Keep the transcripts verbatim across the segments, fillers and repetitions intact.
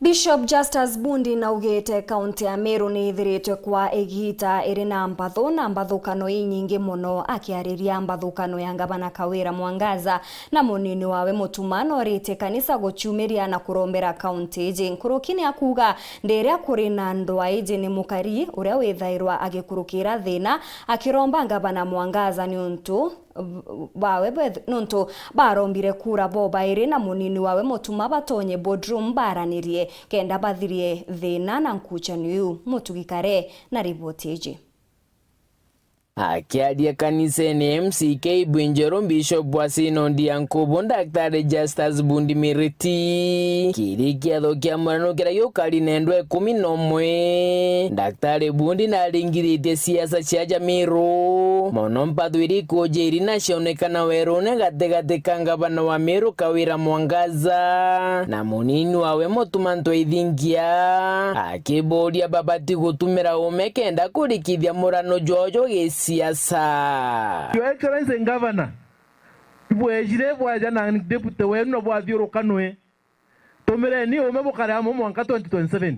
Bishop Justus Bundi naugite kaunti ya Meru ni ithiritwe kwa igiita iri na mpathu na mbathukano inyingi mono. Akiariria mbathukano ya ngavana Kawira Mwangaza na munini wawe Mutuma, noritie kanisa guciumiria na kurombera kaunti iji. Nkuruki ni akuuga, ndiria kuri na ndwaa iji ni mukari uria withairwa agikurukira thina, akiromba ngavana Mwangaza niuntu bawe beth-, nontu barombire kura bo bairi na munini wawe Mutuma batonye boardroom baranirie kenda bathirie thina na nkuchanio iu. Mutugi Kare na riboti iji. Akiaria kanisene M C K Bwinjeru, Bishop wa Synod ya Nkubu, Daktari Justus Bundi Miriti, kiri kiatho kia murano kiria giukari nendwa ikumi na umwe, Daktari Bundi naringithitie siasa cia ja Meru mono, mpathu iri ikuuja iri na cionekana werune gatigati ka ngavana wa Meru Kawira Mwangaza na munini wawe Mutuma Ntwaithingia, akibuuria babati gutumira uume kenda kurikithia murano jwao jwa gisiasa. Your Excellency Governor, ibwejire bwaja na deputy wenu na bwathiurukanwe. Tumireni uume bukare amwe mwanka twenty twenty-seven.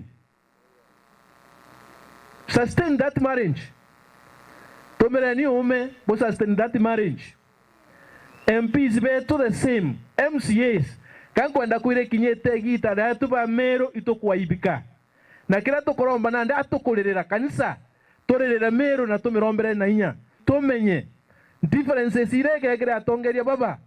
Sustain that marriage. Tumireni uume bu sustain that marriage. M Ps betu the same, M C As. Ka nkwenda kwira ikinyite igiita rietu ba Meru itukwaibika. Na kiria tukuromba nandi atukuririra kanisa, turirire Meru na tumirombere na inya. Tumenye differences iria ikekire atongeria baba,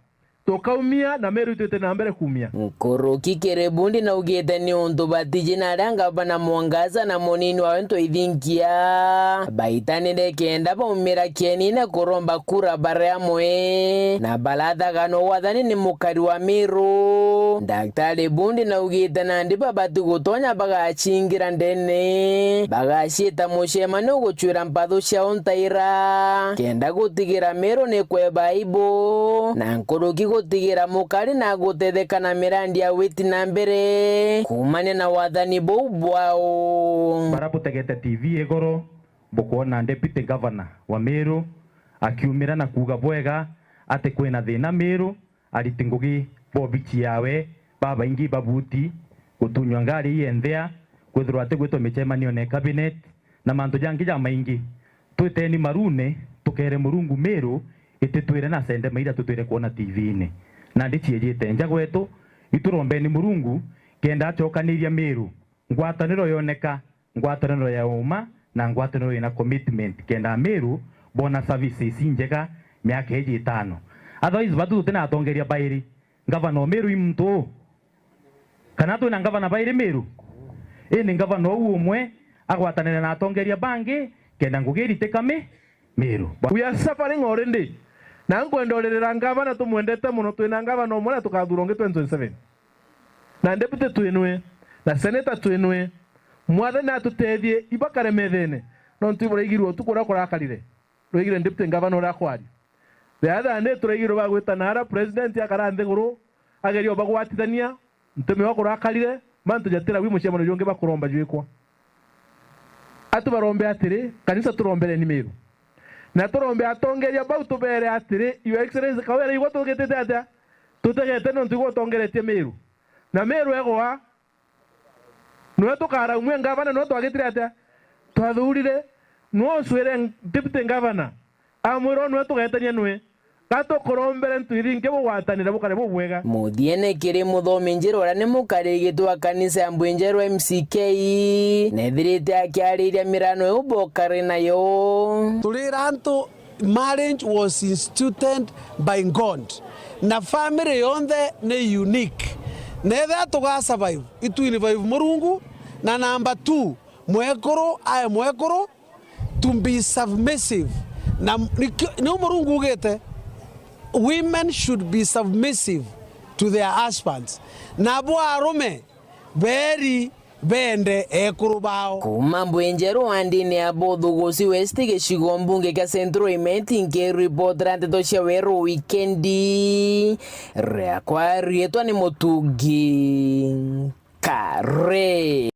tukaumia na Meru itwite na mbere kuumia. Nkuruki kiri Bundi naugite niuntu batiji na aria ngavana Mwangaza na munini wawe Ntwaithingia baitanire kenda baumira kienine kuromba kura bari amwe na barathaganwa wathani ni mukari wa Meru. Daktari Bundi naugite nandi babati gutonya bagacingira ndene, bagaciita mucemanio gucwira mpathu ciao ntaira kenda gutigira Meru ni kweba aibu na nkuruki gutigira mukari na gutetheka na mirandi ya witi na mbere kuumania na wathani buu bwao. Bara butegete T V igoro, bukwona Deputy Governor wa Meru akiumira na kuuga bwega ati kwina thina Meru, ariti ngugi ba obici yawe babaingi babuti gutunywa ngari ienthea, kwithirwa ati gwitwa micemanione ya cabinet, na mantu jangi jamaingi. Twiteni marune, tukere Murungu Meru ititwire na sendema iria tutwire kwona T V-ini. Nandi ciejite nja gwetu, iturombeni Murungu kenda acokaniria Meru ngwataniro yoneka, ngwataniro ya uma, na ngwataniro ina commitment, kenda Meru bona services injega miaka iji itano. Otherwise, batu tutina atongeria bairi. Ngavana o Meru i muntu uu? Kana twina ngavana bairi Meru? Indi ngavana uu umwe agwatanire na atongeria bangi kenda ngugi iritika Mi-, Meru. We are suffering already. Na nkwenda uririra ngavana, tumwendete mono, twina ngavana umwe na tukathura ungi twenty twenty-seven. Na deputy twinwe, na senator twinwe. Mwathani atutethie ibakare methene, nontu iburaigirwe utuku uria kurakarire. Rwaigire deputy ngavana uria akwaria. The other day turaigirwe bagwita naara president akara nthiguru, ageria ubagwatithania, ntume wa kurakarire, mantu jatira wi mucemanio jungi bakuromba jwikwa. Atu barombe atiri, kanisa turombereni Meru. Na turombe atongeria bau tubere atiri, Your Excellency Kawira, igwe tugitite atia? Tutegete nontu igwe utongeretie Meru. Na Meru egwa, nwe tukaraumwe ngavana, nwe twagitire atia? Twathurire, nwe ucwire deputy governor, amwira nwe tugetania nwe. Gatukurombere ntu iringi bugwatanire bukare bubwega. Muthiene kiri muthomi njira uria ni mukariri giti wa kanisa ya Mbwinjeru M C K, nethirite akiariria mirano iu bokari nayo. Turira antu, marriage was instituted by God, na family yonthe ni unique. Na ethira tuga survive, itu involve Murungu, na number two, mwekuru ae mwekuru, to be submissive. Na nikio, niu Murungu ugite, women should be submissive to their husbands. Nabo arume beri bende ekuru bao. Kuuma Mbwinjeru wandini ya Bothugusi West, gicigo mbunge kia Central Imenti, nkiripotera nteto cia Weru Wikendi, riakwa riitwa ni Mutungi Kare.